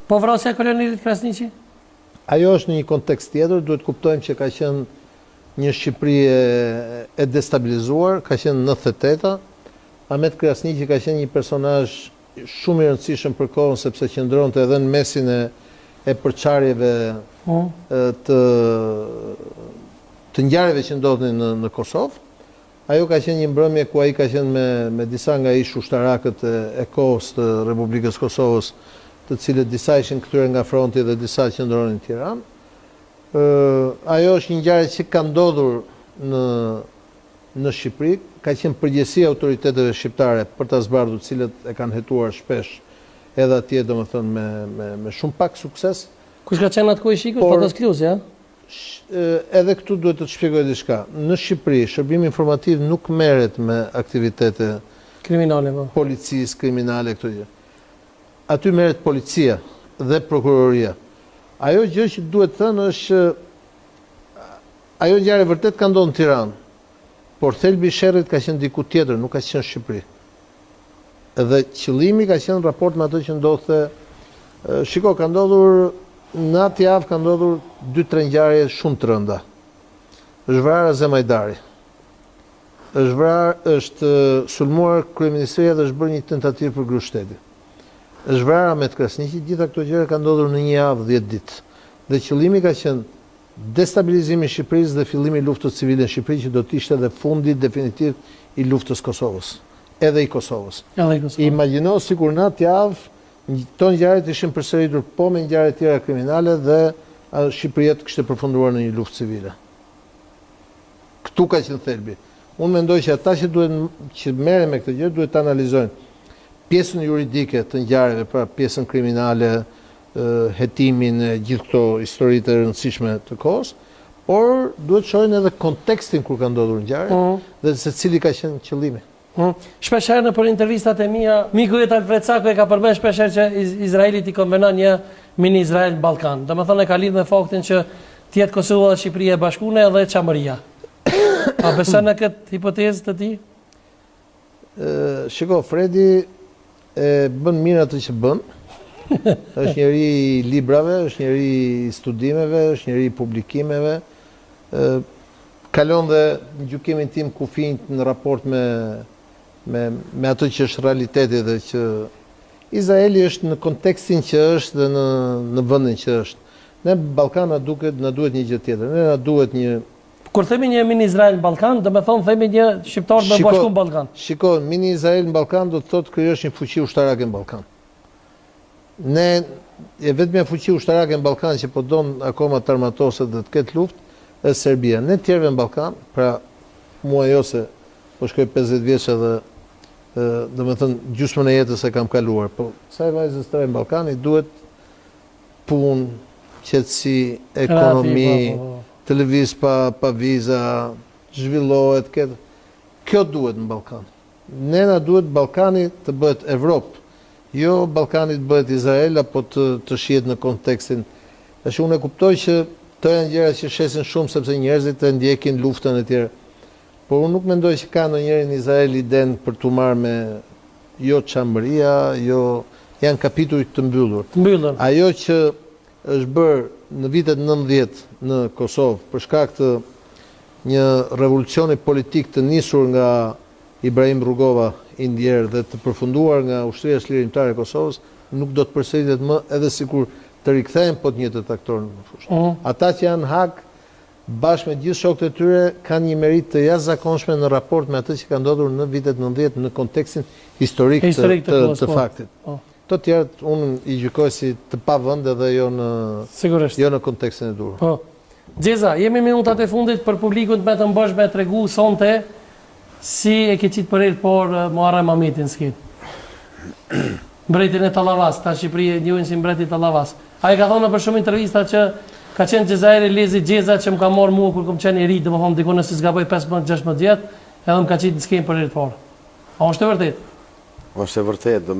Po vrasja e kolonelit Krasniqi? Ajo është në një kontekst tjetër, duhet të kuptojmë që ka qenë një Shqipëri e, e destabilizuar, ka qenë 98-ta. Ahmet Krasniqi ka qenë një personazh shumë i rëndësishëm për kohën sepse qëndronte edhe në mesin e e përçarjeve mm. të të ngjarjeve që ndodhnin në në Kosovë. Ajo ka qenë një mbrëmje ku ai ka qenë me me disa nga ish ushtarakët e, e kohës të Republikës së Kosovës, të cilët disa ishin kthyer nga fronti dhe disa qëndronin në Tiranë. Ë ajo është një ngjarje që ka ndodhur në në Shqipëri, ka qenë përgjegjësi e autoriteteve shqiptare për ta zbardhur, të cilët e kanë hetuar shpesh edhe atje, domethënë me me me shumë pak sukses. Kush ka qenë atë kohë i SHIK-ut? Fatos Klosi, a? Edhe këtu duhet të të shpjegoj diçka. Në Shqipëri, shërbimi informativ nuk merret me aktivitete kriminale, po. Policisë, kriminale këto gjë. Aty merret policia dhe prokuroria. Ajo gjë që duhet thënë është që ajo ngjarje vërtet ka ndodhur në Tiranë, por thelbi i sherrit ka qenë diku tjetër, nuk ka qenë në Shqipëri. Dhe qëllimi ka qenë në raport me atë që ndodhte, shiko, ka ndodhur në atë javë ka ndodhur 2-3 ngjarje shumë të rënda. Është vrarë Azem Hajdari. Është vrarë, është sulmuar kryeministria dhe është bërë një tentativë për grusht shteti. Është vrarë Ahmet Krasniqi, gjitha këto gjëra kanë ndodhur në një javë 10 ditë. Dhe qëllimi ka qenë Destabilizimi i Shqipërisë dhe fillimi i luftës civile në Shqipëri që do të ishte dhe fundi definitiv i luftës Kosovës, edhe i Kosovës. Edhe i Kosovës. Imagjino sikur në atë javë këto ngjarje të ishin përsëritur po me ngjarje tjera kriminale dhe Shqipëria të kishte përfunduar në një luftë civile. Këtu ka qenë thelbi. Unë mendoj që ata që duhet që merren me këtë gjë duhet të analizojnë pjesën juridike të ngjarjeve, pra pjesën kriminale, hetimin e gjithë këto histori të rëndësishme të kohës, por duhet të shohin edhe kontekstin kur ka ndodhur ngjarja mm. dhe se cili ka qenë qëllimi. Mm. Shpesh herë nëpër intervistat e mia, miku yt Alfred Cako e ka përmend shpesh herë që Izraelit i konvenon një mini Izrael në Ballkan. Domethënë e ka lidhur me faktin që të jetë Kosova dhe Shqipëria e bashkuar edhe Çamëria. A beson në këtë hipotezë të tij? Shiko, Fredi e bën mirë atë që bën. Është njeri i librave, është njeri i studimeve, është njeri i publikimeve. Kalon dhe në gjykimin tim kufinjtë në raport me me me atë që është realiteti dhe që Izraeli është në kontekstin që është dhe në në vendin që është. Ne në Ballkan na duket na duhet një gjë tjetër. Ne na duhet një Kur themi një mini Izrael në Ballkan, domethënë themi një shqiptar me bashku në Ballkan. Shiko, mini Izrael në Ballkan do të thotë krijosh një fuqi ushtarake në Ballkan. Ne e vetmja fuqi ushtarake në Ballkan që po don akoma të armatoset dhe të ketë luftë është Serbia. Ne tjerëve në Ballkan, pra mua jo se po shkoj 50 vjeç edhe domethënë gjysmën e jetës e kam kaluar, po kësaj vajzës të re në Ballkan i duhet punë, qetësi, ekonomi, po, po, po. të lëviz pa pa viza, zhvillohet këtë. Kjo duhet në Ballkan. Ne na duhet Ballkani të bëhet Evropë, jo Ballkani të bëhet Izrael apo të të shihet në kontekstin. Tash unë e kuptoj që këto janë gjëra që shesin shumë sepse njerëzit e ndjekin luftën e tjera. Por unë nuk mendoj që ka ndonjëri në Izrael idenë për t'u marrë me jo Çamëria, jo janë kapituj të mbyllur. Të mbyllur. Ajo që është bërë në vitet 90 në Kosovë për shkak të një revolucioni politik të nisur nga Ibrahim Rugova i ndjerë dhe të përfunduar nga Ushtria Çlirimtare e Kosovës, nuk do të përsëritet më edhe sikur të rikthehen po të njëjtët aktorë në fushë. Mm. Ata që janë në Hagë bashkë me gjithë shokët e tyre kanë një meritë të jashtëzakonshme në raport me atë që ka ndodhur në vitet 90 në kontekstin historik të, historik të, të, të po. faktit. Po. Të tjerët unë i gjykoj si të pavend edhe jo në Sigurisht. jo në kontekstin e duhur. Po. Xheza, jemi minutat e fundit për publikun të metëm bosh me tregu sonte si e ke qitë për herë të parë Muharrem Ahmetin n'skenë. Mbretin e Tallavas, ta Shqipëri e njohin si mbreti i Tallavas. Ai ka thonë nëpër shumë intervista që ka qenë Xhezair Elezi Xheza që më ka marrë mua kur kom qenë i ri, domethënë diku nëse s'gaboj 15-16 vjet, edhe më ka qitë në skenë për herë të parë. A është e vërtetë? Është e vërtetë, domethënë.